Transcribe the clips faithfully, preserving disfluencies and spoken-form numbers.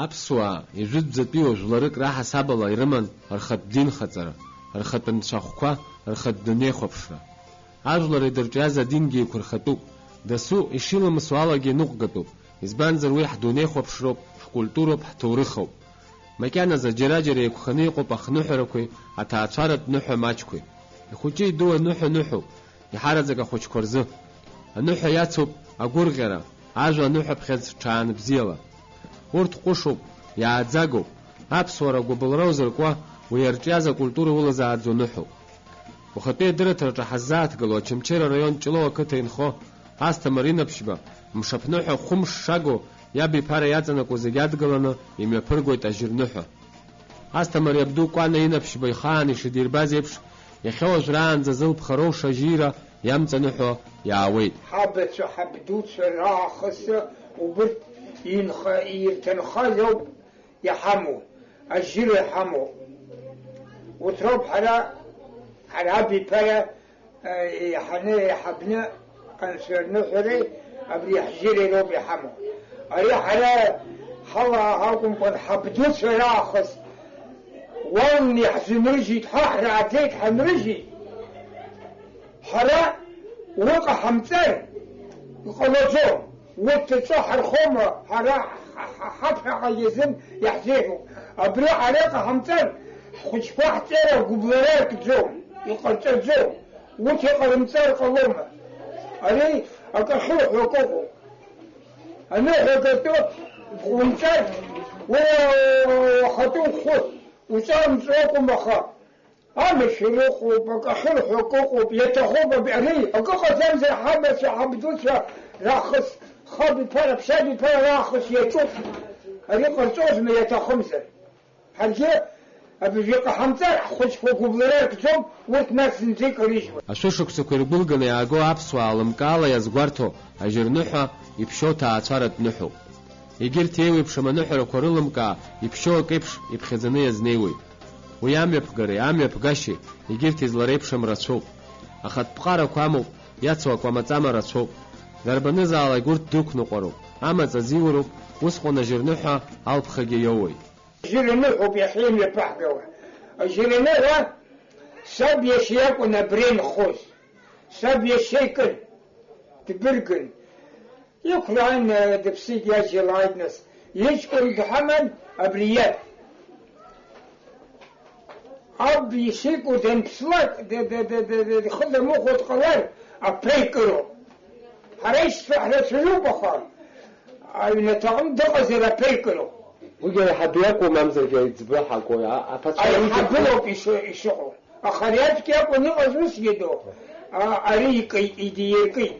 Аԥсуаа ижәытәӡатәиу жәларык раҳасабала ирыман рхатә динхаҵара, рхатә нцәахәқәа, рхатә дунеихәаԥшра. Ажәлар идырҿиаз адингьы еиқәырхатәуп, дасу ишиламысуа алагьы иныҟәгатәуп, избанзар уи ҳдунеихәаԥшроуп, ҳкультуроуп, ҳҭоурыхоуп. Макьаназы џьара-џьара еиқәханы иҟоуп ахныҳәарақәеи аҭаацәаратә ныҳәа маҷқәеи. Ихәыҷы-иду аныҳәа ныҳәоуп, иҳараӡак ахәыҷқәа рзы. Аныҳәа иацуп агәырӷьара, ажәа аныҳәаԥхьыӡ ҽаанбзиала. Урҭ ҟәышуп, иааӡагоуп. Аԥсуара агәыбылра узыркуа, уи иарҿиаз акультура улазааӡо ныҳәоуп. Ухатәи адырраҭараҿы ҳаззааҭгыло Очамчыра араион Ҷлоу ақыҭа инхо Асҭамыр Инаԥшьба, мшаԥныҳәа хәымш шагоу, иаб иԥара иаҵанакуа зегь адгыланы имҩаԥыргоит ажьырныҳәа. Асҭамыр иабду Кәана Инаԥшьба ихаан ишидирбаз еиԥш, иахьа уажәраанӡа зылԥха роуша ажьира иамҵаныҳәо иаауеит. Ҳабацәа, ҳабдуцәа раахыс убырҭ инха-, ирҭынхаз ауп иҳамоу, ажьира иҳамоу. Урҭ роуп ҳара, ҳара абиԥара, Еиҳаны, еиҳабны анцәа рныҳәареи абри ҳжьыреи роуп иҳамоу. Ари ҳара ҳала акәымкәан, ҳабдуцәа раахыс уалны иаҳзынрыжьит, ҳа ҳрааӡеит, ҳанрыжьит. Ҳара уи ҟаҳамҵар иҟалаӡом. Урҭ рҿы ҳархома, ҳара ҳа-, ҳа-, ҳаԥхьаҟа иазын иаҳзеиӷьуп. Абри ҳара иҟаҳамҵар, ҳхәыҷқәа ҳҵара гәыблра ркӡом, иҟарҵаӡом. Урҭ иҟарымҵар ҟалома? Ари акы ахьуҳәо акы ыҟоуп. Аныҳәа акы атәы бҟоумҵар, уара уахатәы ухәы уҿарымҵуа акәым, аха амашәыр ыҟоуп, акы ахьырҳәо акы ыҟоуп, иаҭахуп, аб-, ари акы ҟаӡамзар ҳабацәа, ҳабдуцәа раахыс, хаб иԥара, ԥшьаб иԥара раахыс иаҿуп. Ари ҟарҵозма иаҭахымзар? Ҳаргьы абыржәы иҟаҳамҵар, ҳхәыҷқәа гәыблра ркӡом, урҭ нас зынӡа икарыжьуеит. Ашәышықәсақәа иргәылганы иааго аԥсуаа лымкаала иазгәарҭо ажьырныҳәа иԥшьоу ҭаацәаратә ныҳәоуп. Егьырҭ еиуеиԥшым аныҳәарақәа рылымкаа, иԥшьоу акеиԥш иԥхьаӡаны иазнеиуеит. Уи амҩаԥгареи амҩаԥгашьеи егьырҭ излареиԥшым рацәоуп. Ахатә ԥҟарақәа амоуп, иацу акәамаҵама рацәоуп. Дарбанызаалак урҭ дықәныҟәароуп, амаҵ азиуроуп, усҟан ажьырныҳәа алԥхагьы иоуеит. Ажьырныҳәоуп иахьа имҩаԥаҳгауа. Ажьырныҳәа саб иашьа иакәын абри инхоз. Саб иашьа икын, дбыргын. Иқәлааин, дыԥсит, иажьа лааит нас. Иҷкәын дҳаман абри иаб. Аб ишикәу данԥслак, д-, д-, д-, д-, д-, ихы дамыхәо дҟалар, аԥеикыроуп. Ҳара ишцәа ҳрацәаҩуп, аха аҩнаҭаҟны дыҟазар аԥеикыроуп. Уигьы аиҳабы иакәу, мамзаргьы аиҵбы ҳакәу, а-, аԥацәа уигьы аиҳабы лоуп ишо-, ишыҟоу. Аха ари аӡәк иакәын иҟаз усгьы ду, а-, ари икы-, идииркит.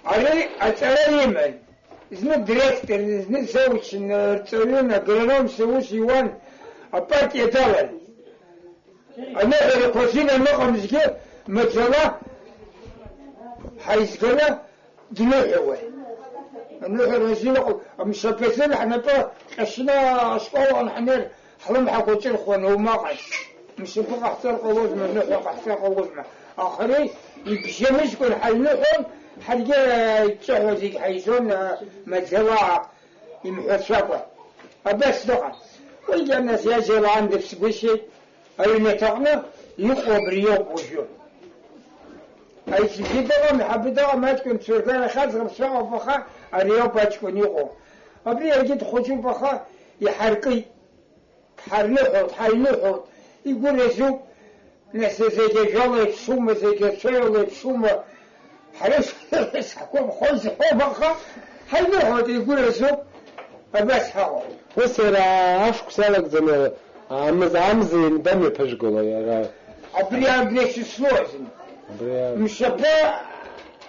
Ари аҵара иман. Зны директор, зны заучны, рҵаҩын, агрономс аус иуан, апартиа далан. Аныҳәарақәа азин аныҟамзгьы, маӡала ҳаизганы дныҳәауан. Аныҳәара азин ыҟоуп, амшаԥазын ҳнапы ҟьашьны ашкол аҟны ҳнеир, ҳлымҳақәа ҿырхуан, оумаҟан. Мшаԥы ҟаҳҵар ҟалозма, ныҳәа ҟаҳҵар ҟалозма. Аха ари ибжьамыжькәан ҳаҩныҳәон, ҳаргьы иҿыҳәа зегь ҳаизон, а, маӡала имҳәацәакәа. Абас дыҟан. Уигьы анас иажәа лаан дыԥсгәышьеит, аҩнаҭаҟны иҟоу абри иоуп уажәы. Аиҵбгьы дыҟам, ҳабы дыҟам, аҷкәын цәыргара хьаҵрым сҳәахуп, аха ари ауп аҷкәын иҟоу. Абри иаргьы дхәыҷуп, аха иҳаркит. Дҳарныҳәоит, ҳаиныҳәоит, игәы разуп, нас зегь ажәала еиԥшума, зегь ацәаҩала еиԥшума, ҳара ҳгәаԥхоз ҳәоума, аха ҳаиныҳәоит, игәы разуп, абас ҳаҟоуп. Ус иара ашықәс иалагӡаны амз-, амза ианбамҩаԥыжәгало иара? Абри, абри число азын. Абри а- Мшаԥы,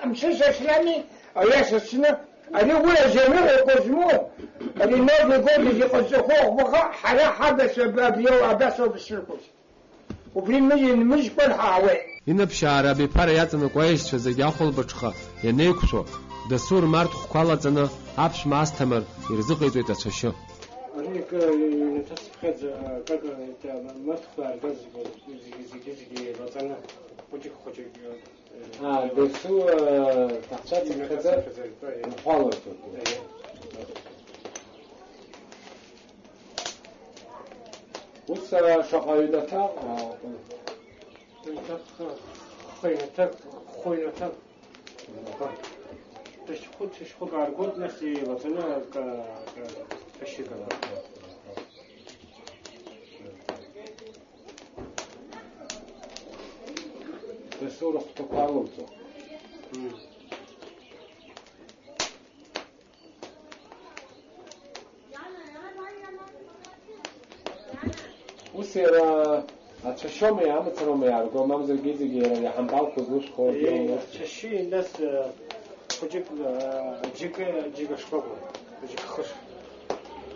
мшышашлами, аиаша аҽны, ари уи ажьаныҳәақәа змоу, ари Новый год зегьы ҟазҵахо ӷәӷәаха, ҳара ҳабацәа аб-, абри ау-, абас ауп ишырҳәоз. Убри мыжь-, нмыжькәан ҳаауеит. Инаԥшьаара абиԥара иаҵанакуа аишьцәа зегьы ахәылбыҽха ианеиқәшәо, дасу рмарҭхәқәа алаҵаны аԥшәма Асҭамыр ирзыҟаиҵоит ацәашьы. Ари акы инаҭасыԥхьаӡа, акака, марҭхәқәа ааргаз зегьы, зегьы, зегьы еилаҵаны, хәыҷык-хәыҷык, Аа, дасу, э, ҭаҳцәа иҩнаҭа цыԥхьаӡа, цыԥхьаӡа, э, нхәаларҭоуп. Э. Ус, а, шаҟа ҩнаҭа, а, Ҩнаҭа, хы-, хы-, ҩнаҭа, хәы ҩнаҭа. Дышьхәыц, шьхәык ааргоит, нас еилаҵаны акы, акы, акы шьык ала. Дасу рыхәҭақәа алоуҵо. Мм. Ус иара ацәашьоума, амацароума иаарго, мамзаргьы зегьы иара иҳамбалқәа зусхо Е, иоума? Ацәашьы, нас, э, хәыҷык, э, џьыкы, џьыка шкәакәа, џьыка хыш.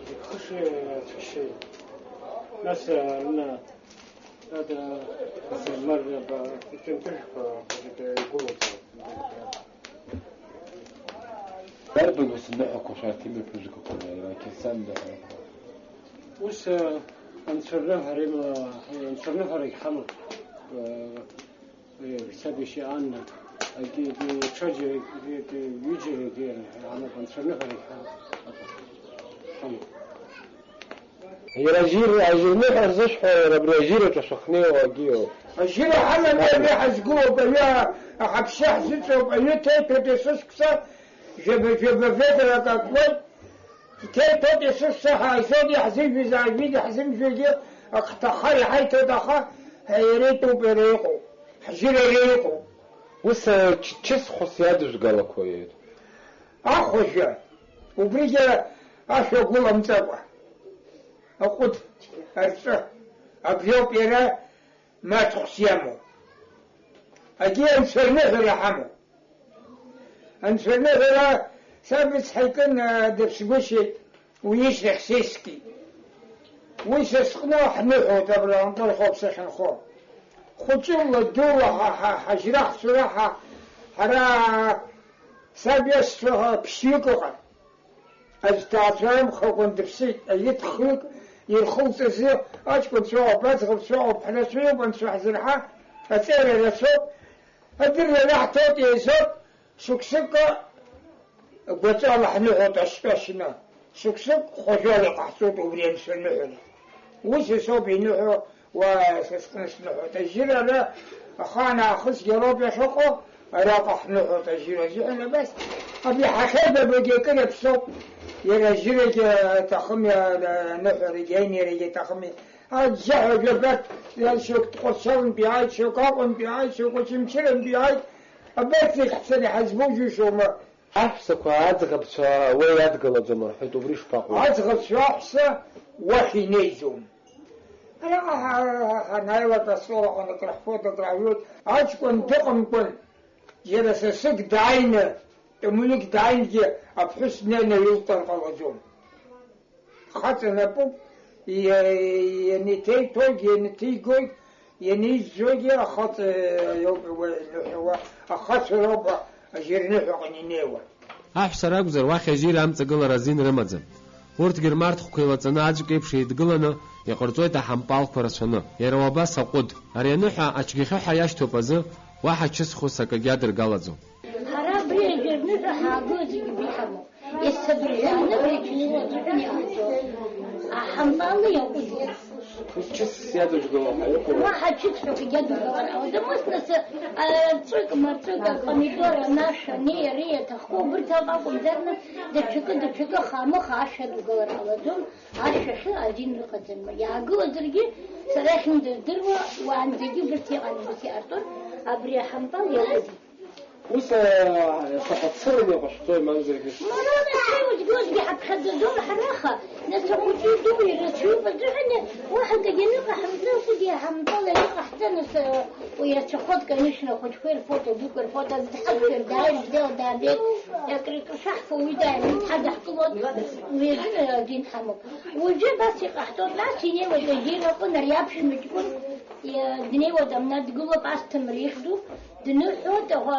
Џьыка хыш, э, ацәашьы. Нас, э, ана, ада, ас, мар, э, ба, итымтыжәқәа, хәыҷык, э, игәылоуҵо. Дарбан ус аныҳәақәа шәарҭ имҩаԥыжәгақәа, иара ақьырсиан даҳәақәа? Ус, э, анцәа рныҳәара има-, анцәа рныҳәарагь ҳамоуп. Э, э, саб иашьа Анна, егьи, егьи ҽаџьарагь, егьи, егьи ҩыџьарагьы ҳамоуп, анцәа рныҳәарагь ҳамоуп. Ҳамоуп. Иара ажьир, ажьырныҳәа рзышәҳәо, иара абри ажьираҿы шәахнеиуа акгьы ыҟоуп. Ажьира ҳаманы абри ҳазгылоуп, аҩы аҳаԥшьа ҳзыҵоуп, аҩы ҭеиҭәоит есышықәса, жәаба-жәаба ведрак акуеит, иҭеиҭәоит есышықәса, ҳааизоит, иаҳзыжәыз аажәит, иаҳзымжәызгьы ак ҳҭаххар иҳаиҭоит, аха иара итәуп, иара иҟоуп, ҳжьыра иара иҟоуп. Ус, ачысхәыс иадыжәгалақәои? Ахәажәа, убригьы ашәа гәыламҵакәа, аҟәыд, арҵәы, абриоуп иара маҷхәс иамоу. Агьи анцәа рныҳәара ҳамоуп. Анцәа рныҳәара саб ицҳа икын, а, дыԥсгәышьеит, уи ишьҭахь сеискит. Уи са сҟны ҳныҳәоит абра анкылхоуп сахьынхо. Хәыҷыла, дула ҳа, ҳа, ҳажьра ҳцәара ҳа, ҳара саб иашьцәа ԥшьҩык ыҟан. Аӡә дҭаацәарамхакәан дыԥсит, аҩы хҩык ирхылҵазы аҷкәынцәа ыҟоуп, аӡӷабцәа ыҟоуп, ҳрацәаҩуп анцәа ҳзырҳа, аҵеира рацәоуп, адырра раҳҭоит, еизоит, шықәсык гәаҵәала ҳныҳәоит ашьтәа шьны, шықәсык хәажәала иҟаҳҵоит убри анцәа аныҳәара. Ус исоуп иныҳәо. Уа, са сҟны сныҳәоит. Ажьыра ара ахаан аахысгьы ароуп иахьыҟоу, араҟа ҳныҳәоит ажьыра азыҳәан абас. Абри ҳахьеибабогьы акыр иаԥсоуп. Иара ажьырагьы аҭахыми, аныҳәарагьы, аинеирагьы аҭахыми. Аџьџьаҳәа жәабарҭ, шьоук Тҟәарчалнтәи иааит, шьоук Аҟәантәи иааит, шьоук Очамчырантәи иааит. Абарҭ зегь ҳцаны иҳазбо џьушьома? Аҳәсақәа аӡӷабцәа уа иадгалаӡом рҳәоит, убри шԥаҟоу? Аӡӷабцәа аҳәса уахь инеиӡом. Араҟа ҳа-, ҳа-, ҳанааилак астол аҟны акры ҳфоит, акры ҳҩуеит. Аҷкәын дыҟамкәан, џьара сасык дааины, тәамуаҩык дааингьы аԥҳәыс днеины илҭар ҟалаӡом. Хаҵа напуп, иа-, ианиҭеиҭәогь, ианиҭигогь, ианизӡогьы ахаҵа иоуп уи аныҳәауа, ахацәа роуп ажьырныҳәаҟны инеиуа. Аҳәса ракәзар, уахь ажьира амҵагылара азин рымаӡам. Урҭгьы рмарҭхәқәа еилаҵаны аӡәк еиԥш еидгыланы иҟарҵоит аҳампалқәа рацәаны. Иара уабас аҟәыд. Ари аныҳәа ачгьахьы ҳәа иашьҭоуп азы, уаҳа чысхәыс акагьы адыргалаӡом. Ҳара абри ажәырныҳәа ҳаагылаӡагьы убри ҳамоуп. Есабыржәаны абри ачысхәыс азыҳәан иҟаҳҵо. Аҳампал иакәызу? Ус чысс иадыжәгало ҳәа иҟоу? Уаҳа чысс ҳәа акгьы адыжәгалар ҟалаӡом. Ус нас, а, ҵәык, марҵәык, апомидор, анашә, ани, ари иаҭахқәоу убырҭ ауп акәымзар, нас даҽакы, даҽакы хаамыха ашә адугалар ҟалаӡом. Ашәахьы азин ыҟаӡам. Иаагылазаргьы, сара иахьынӡаздыруа, уаанӡагьы убырҭ иҟан, ус иҟарҵон, абри аҳампал иакәын. Ус, а, шаҟа цыраны иҟашәҵои, мамзаргьы? Мамзаргьы ус, ус, ус ҳаԥхьаӡаӡом ҳара, аха, нас ахәыҷи адуи ирацәаҩуп азыҳәан, уаҳа акагьы аныҟаҳамҵа, усгьы аҳампал ианыҟаҳҵа, нас, а, уи ирацәахоит, конечно, ахәыҷқәа ирфоит, адуқәа ирфоит, азы дҳақәшәар, дааир, бзиала даабеит, акры-, акры шаҳфо уи дааир, уи дҳадаҳкылоит, уи азы, а, дин ҳамоуп. Уажәы абас иҟаҳҵоит, нас инеиуеит ажьира аҟны, ари аԥшәма ҷкәын, и-, днеиуеит, амна дгылоуп, Асҭамыр ихьӡуп, дныҳәоит, аха,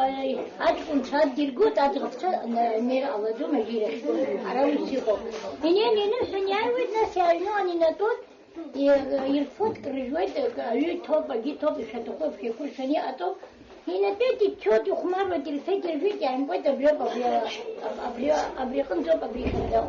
аҷкәынцәа аддиргоит, аӡӷабцәа н-, нер ҟалаӡом ажьира ахьтәоу. Ара ус иҟоуп. Инеины иныҳәан иааиуеит, нас иааҩналан инатәоит, и-, ирфоит, крыжәуеит, аҩы ҭоуп, агьы ҭоуп, ишаҭаху еиԥш еиқәыршәаны иҟаҵоуп. Инатәеит, ицоит, ихәмаруеит, ирфеит, иржәит, иааимкуеит, абриоуп, абри, абри, абри аҟынӡоуп, абри ихьанҭоуп.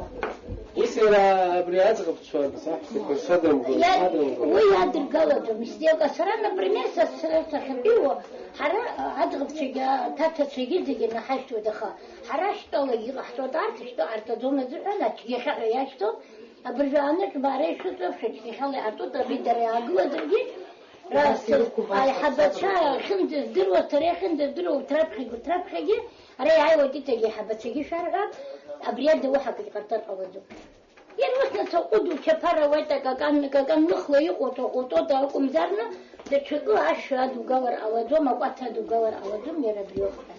Ус иара абри аӡӷабцәа, аҳәсақәа шадымгыло, Иа-, шадымгыло. Уи иадыргалаӡом, исдеилга. Сара, например, са сцарц ахьатәиуа, ҳара, а, аӡӷабцәагьы, аҭаҭацәагьы зегьы наҳашьҭуеит, аха ҳара шьтәалагьы иҟаҳҵоит, арҭ шьтәа ҟарҵаӡом азыҳәан, ацәгьахьаҳәа иашьҭоу, абыржәы анык баара ишәыҵоу, шәаџьгьахьала иартуп, абри дара иаагылазаргьы, Ра-, аиҳабацәа ахьынӡаздыруа, сара иахьынӡаздыруа, урҭ раԥхьагьы, урҭ раԥхьагьы, ара иааиуа Титагьы аиҳабацәагьы шәарҳәап, абри ада уаҳа акгьы ҟарҵар ҟалаӡом. Иара ус нас аҟәыд учаԥар ауеит, акакан, акакан ныхла иҟоу аҟәыд акәымзарны, даҽакы ашәа адугалар ҟалаӡом, акәаҭа адугалар ҟалаӡом, иара абриоуп ҳәа.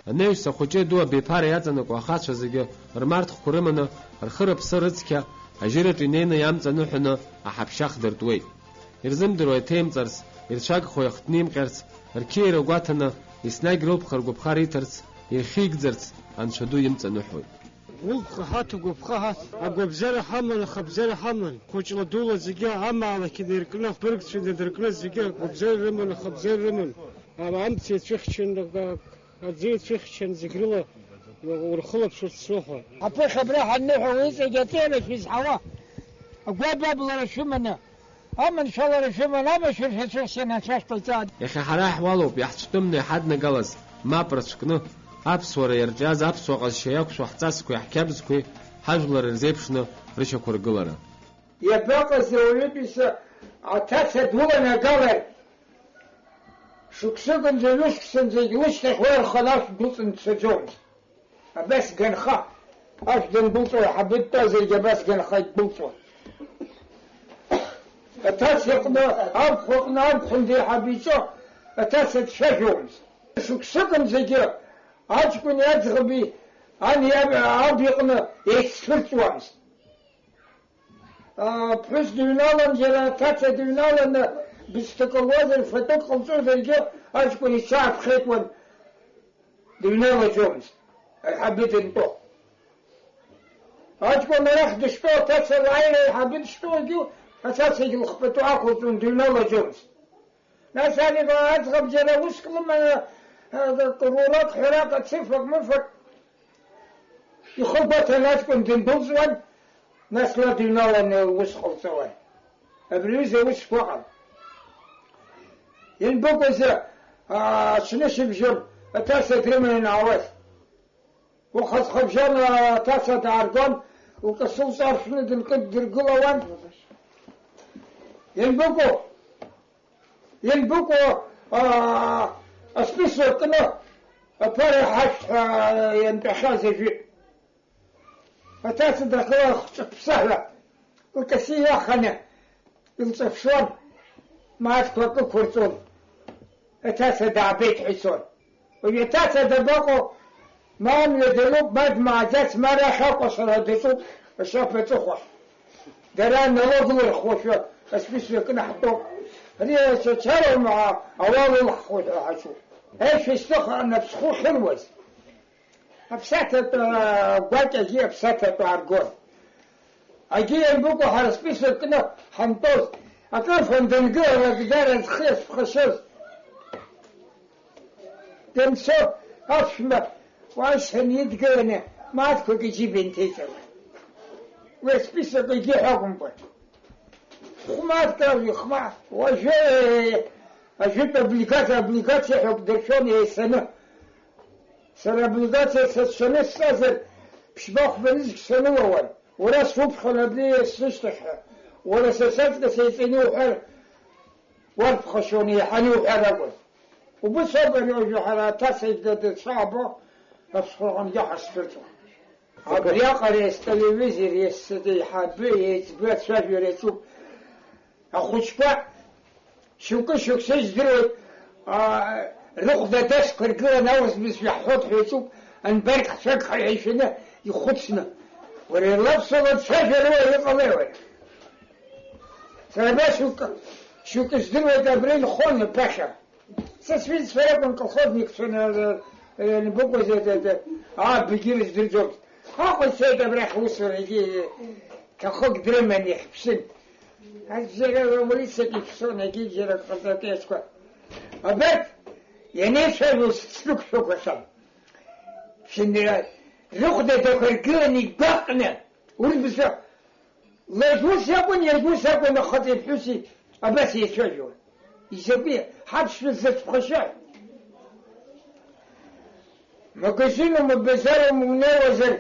Анаҩс ахәыҷы аду абиԥара иаҵанакуа ахацәа зегьы рмарҭхәқәа рыманы, рхы-рыԥсы рыцқьа, ажьыраҿы инеины иамҵаныҳәаны аҳаԥшьа хдыртуеит. Ирзымдыруа иҭеимҵарц, ирцәагхо иахҭнимҟьарц, рқьиара гәаҭаны, еснагь рылԥха-ргәыԥха риҭарц, ирхьигӡарц Анцәа ду имҵаныҳәоит. Угәхаҳа, ҭугәаԥхаҳа, агәабзиара ҳаман, ахабзиара ҳаман. Хәыҷла дула зегьы амаалықь инаркны, быргцәа инадыркны зегьы агәабзиара рыман, ахабзиара рыман. Ам-, амца ицәыхьчан, аӡы ицәыхьчан, зегь рыла урхылаԥшырц срыҳәа. Аԥыхьа абра ҳанныҳәа, уи ҵегь аҵеира шәызҳауа, агәабаблара шәыманы, аманшәалара шәыманы, амашәыр шәацәыхьчан анцәа шәҟаиҵааит. Иахьа ҳара ҳуалуп иаҳцәтәымны иҳаднагалаз, мап рацәкны, аԥсуара иарҿиаз аԥсуа ҟазшьа иақәшәо ҳҵасқәеи ҳқьабзқәеи ҳажәлар рзеиԥшны рышьақәыргылара. Иабаҟаз ауаҩытәыҩса аҭаца дуланагалар, шықәсыкынӡа, ҩышықәсанӡагь лышьҭахь уа рхы-рашә дәылҵны дцаӡомызт. Абас ганха, ашә дандәылҵуа, аиҳабы дтәазаргьы абас ганха ддәылҵуан. Аҭаца иҟны, абхәа аҟны, абхәында еиҳабы иҿы аҭаца дцәажәомызт. Шықәсыкынӡагьы аҷкәыни аӡӷаби ани иаб, аб иҟны еиццәырҵуамызт. Аԥҳәыс дыҩналан, иара аҭаца дыҩналаны, бысҭак луазар, фатәык ҟалҵозаргьы, аҷкәын иҽааԥхьеитәуан, дыҩналаӡомызт, аиҳабы дынтәо. Аҷкәын арахь дыштәоу, аҭаца лааира аиҳабы дыштәоугьы, аҭацагьы лхпату ақәылҵон, дыҩналаӡомызт. Нас ани аӡӷаб џьара уск лыманы, а, рурак, ҳәарак, ацыфак, мыфак ихы гәаҭан аҷкәын дындәылҵуан, нас ла дыҩналаны лус ҟалҵауан. Абри аҩыза аус шԥаҟам? Ианбыкәыз, а, аҽнышьыбжьон аҭаца дрыманы аауаз? Уахазхыбжьон аҭаца дааргон, лкасы лҿаршәны дынкыддыргылауан. Ианбыкәу? Ианбыкәу, аа, асписок кны аԥара иҳашәҭ ҳәа иантәахьаз ажәит. Аҭаца дахылан хҿыԥсаҳәа, лкасы иаханы илҿаԥшуан, мааҭқәак ықәырҵон. Аҭаца даабеит ҳәа ицон. Уажә аҭаца дабаҟоу? Ма амҩа дануп, ма дмааӡац, ма арахь акәашара даҿуп, ашьаԥа аҵыхәа. Дара налог лырхуашәа асписок кны ҳтәоуп. Ари ачачароума ауал ылҳхуеит ҳәа ҳаҿуп. Аишәа исҭыха анапсхәы хьыруаз. Аԥсаҭатә, а, гәакьагьы аԥсаҭатә ааргон. Агьи ианбыкәу ҳара список кны ҳантәоз, акрыфан дангылара дгара зхы иазԥхашьоз. Данцо аԥшәма уа санидгыланы мааҭқәак иџьыба инҭеиҵауан. Уи асписок егьи ҳәа акәымкәан. Хәмарт али, хәмарт. Уажәы, э, ажәытә облигациа, облигациа ҳәа акәдыршәон еисаны. Сара облигациа сацәшәаны сҵазар, ԥшьба-хәба нызқь санылауан. Уара суԥхьон абри сышьҭахьҟа. Уара са саҵкыс еиҵаны иуҳәар, уарԥхашьон, еиҳаны иуҳәар акәын. Убыс ауп ари уажәы ҳара аҭаца идгьыл дызцәаабо аԥсхәраҟынгьы ҳазцәырҵуан. Абриаҟара ес-, телевизор ес-, еиҳабы, еиҵбы ацәажәара иаҿуп. Ахәыҷқәа шьоукы-шьоукы сыздыруеит, аа, рыхәда адасқәа ргыланы аурыс бызшәа ҳҳәоит ҳәа иаҿуп, анбарк ҳцәагха ҳәа ишәаны ихәыцны. Уара лаԥсуала дцәажәара уа иҟалеи уара? Сара абас шьоукы, шьоукы здыруеит, абра инхон аԥахьа. Са сҩызцәа ракәын колхозникцәа, э, э, ианбыкәыз, э, э, э, аа, бгьы рыздырӡомызт. Аҟәа ицеит абрахь усурагьы, э, ҭахык дрыман ихьԥшын. Аӡәзаара улицак иԥсон, егьи џьара ҟаҵатәиасқәа. Абарҭ ианеицәажәоз сдәықәшәақәахьан. Шәынра рыхәда дақәыргыланы игәаҟны, Урҭ бызшәа, ларгь ус иакәын, иаргь ус акәын, ахаҵеи ԥҳәыси абас еицәажәон. Изакәи, ҳаԥсшәа зыцәԥхашьа? Магазиноума, базароума унеиуазар,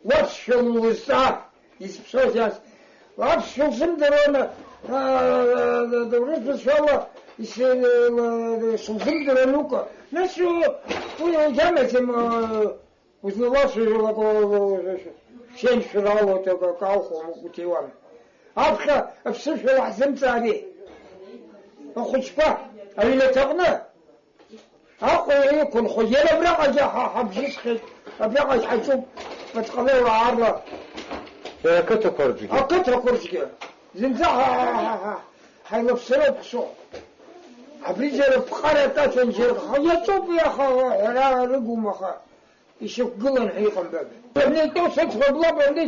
уаԥсшәала улызҵаа, изыԥсоу зиас. Аԥсшәа лзымдыруан, а, урыс бызшәала ис-, сылзымдыруан укәа. Нас, уи, уи иамаӡам, а, Узлалашәажәалак, шәен шәралоит, акы алхуам, уҭиуан. Аԥхьа аԥсышәала ҳзымҵаари? Ахәыҷқәа, аҩнаҭаҟны Аҟәа иқәынхо, иара абраҟагьы ҳа-, ҳабжьысхьеит, абраҟагь ҳаҿуп, Маҭҟалеиуа аарла. Иара ақыҭақәа рҿгьы? Ақыҭақәа рҿгьы. Зынӡа ҳа-, ҳа-, ҳа-, ҳа-, ҳаилаԥсароуп ҳшыҟоу. Абри џьара ԥҟарак аҭан, џьара ха-, иаҿуп, иаха ҳәара рыгума, аха. Ишьақәгылан ҳәа иҟам, баб. Абни итәоу сыӡӷаб лаб абни,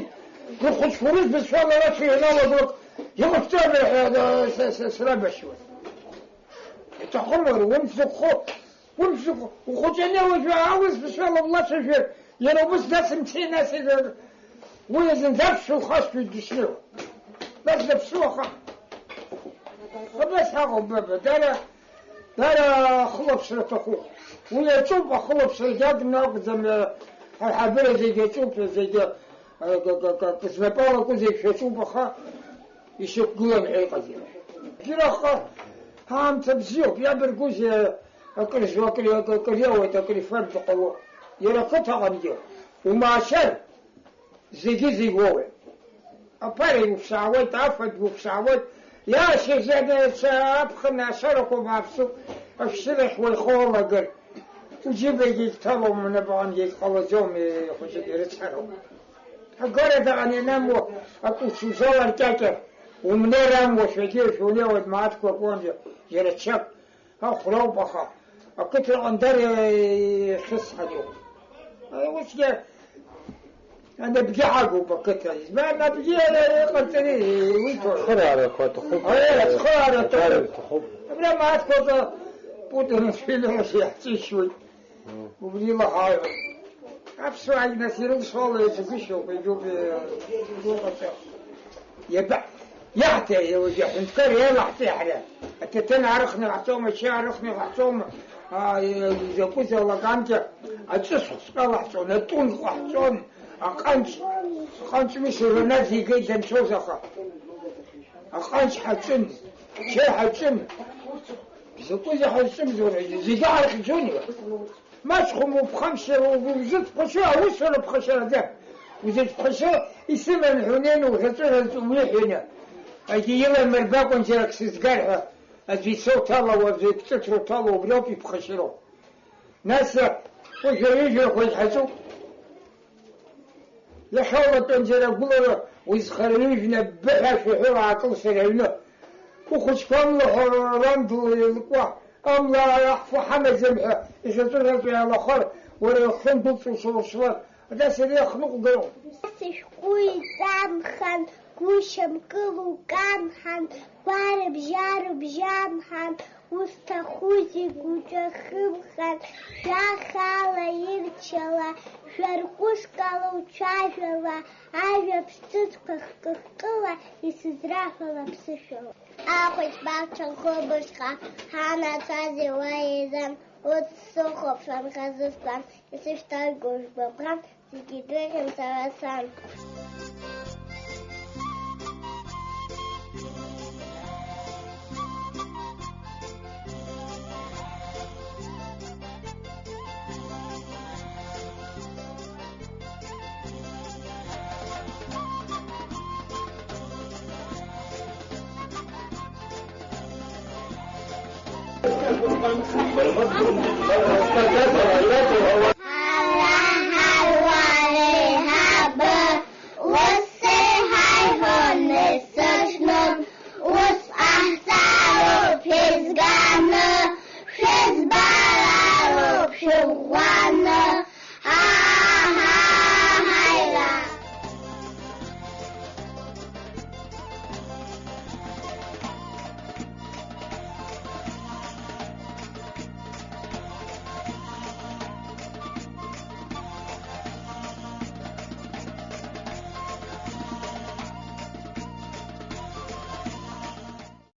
ихәыҷқәа урыс бызшәала рацәа ианалагалак, иҟашәҵада ҳәа, а, с-, с-, срабашьуан. Иҭахым уара, умсыхәхо, умсыхәхо, ухәыҷы анеи уажәы аурыс бызшәала улацәажәар, иара убас дацымцеи, нас, уи зынӡа аԥсшәа лхашҭуеит дышнеиуа. Нас даԥсуаха. Абас ҳаҟоуп, баба, дара, дара ахылаԥшра аҭахуп. Уи аҿуп, ахылаԥшрагьы агны акәӡам, ҳа ҳабыра зегьы аҿуп, зегьы, а, га-, га-, га-, знапала акәызеишь аҿуп, аха ишьақәгылан ҳәа иҟаӡам. Џьара аха аамҭа бзиоуп, иабаргәузеи, акыр зу, акыр, акыр, акыр иауеит, акыр ифартә ҟало. Иара ақыҭаҟынгьы умаашьар, зегьы-зегь уоуеит. Аԥара иуԥшаауеит, афатә иуԥшаауеит, иаашьа-, иаашьа-, аԥхын ашарақәа бааԥсуп, ашәшьырахь уаҩхоулагар, уџьыбагьы егьҭалом, унапаҟынгьы егьҟалаӡом, ихәыҷык ирыцҳароуп. Ҳгара даҟан ианамуа, акы уҽузаларкьакьар, умнеир амуа, шәагьы шәунеиуеит мааҭқәак уанӡа, џьара ччак. Ахәра ауп, аха ақыҭаҟны дара ихьысҳан иҟоуп. Усгьы анапгьы ҳагуп ақыҭа. Избан, анапгьы иҟарҵари, уиҭои? Ацхыраарақәа аҭахуп. Аиеи, ацхыраара аҭахуп. Аҭахуп. Абра мааҭқәак Путин фильмс иаҳҵәишьуеит. Мм. Убри илаҳаҩуп. Аԥсуаагьы нас ирылшо ала иаҿагәышьоуп, егьоуп, э, иҟаҵо. Иаба-, иаҳҭеи, уажәы аҳәынҭқар еилаҳҵеи ҳара? Аҭаҭын аарыхны иҟаҳҵома, ачаи аарыхны иҟаҳҵома, а, э, изакәызеи алаканкьа аҵыс хәҵәҟьа лаҳҵон, атун ҟаҳҵон, аҟанч, аҟанч Миша Роназ игеит данцоз аха. Аҟанч ҳаҿын, ачаи ҳаҿын. Закәызеи ҳазҿымӡуа, зегьы ҳархьӡони? Маҷхәым уԥхамшьара, узыцԥхашьо аусура ԥхашьараӡам. Узыцԥхашьо исыман ҳәа унеины уӷьаҵәыӷьаҵәы уиҳәоны, егьи иламырбакәан џьарак сызгар ҳәа, аӡәы ицо уҭало, аӡәы иԥҵәыҭра уҭало, убри ауп иԥхашьароу. Нас, уажәы ҩыжәрақәа ҳаҿуп. Иахьа улатәан џьара агәылара уизхара ҩыжәны аббыҳәа ашәаҳәа уаакылсыр аҩны. Ухәыҷқәа амла ҳәа ран дылеилкуа, амла аҳфо ҳамаӡам ҳәа иӷьаҵәыӷьаҵәуа иаалахар, уара иахьындәылҵуа шауршьуан, ада сара иахныҟәгароуп. Нас ишәҟәы иҵамхан, гәышьамкыла укамҳан, гәарабжьарбжьамхан, узҭахузеи гәыҿахымхан, жәа хаала ирчала, жәа рҟәышкала уцәажәала, ажәа ԥсыӡқәа хкы-хкыла исызраҳәала ԥсышәала. Ахәыҷ баҳча хәылбыҽха, ҳанацәа зеиуа еизан, урҭ сыхәаԥшуан, хазысуан, исышьҭаргоу жәбабӷан, зегьы идырхьан сара сан.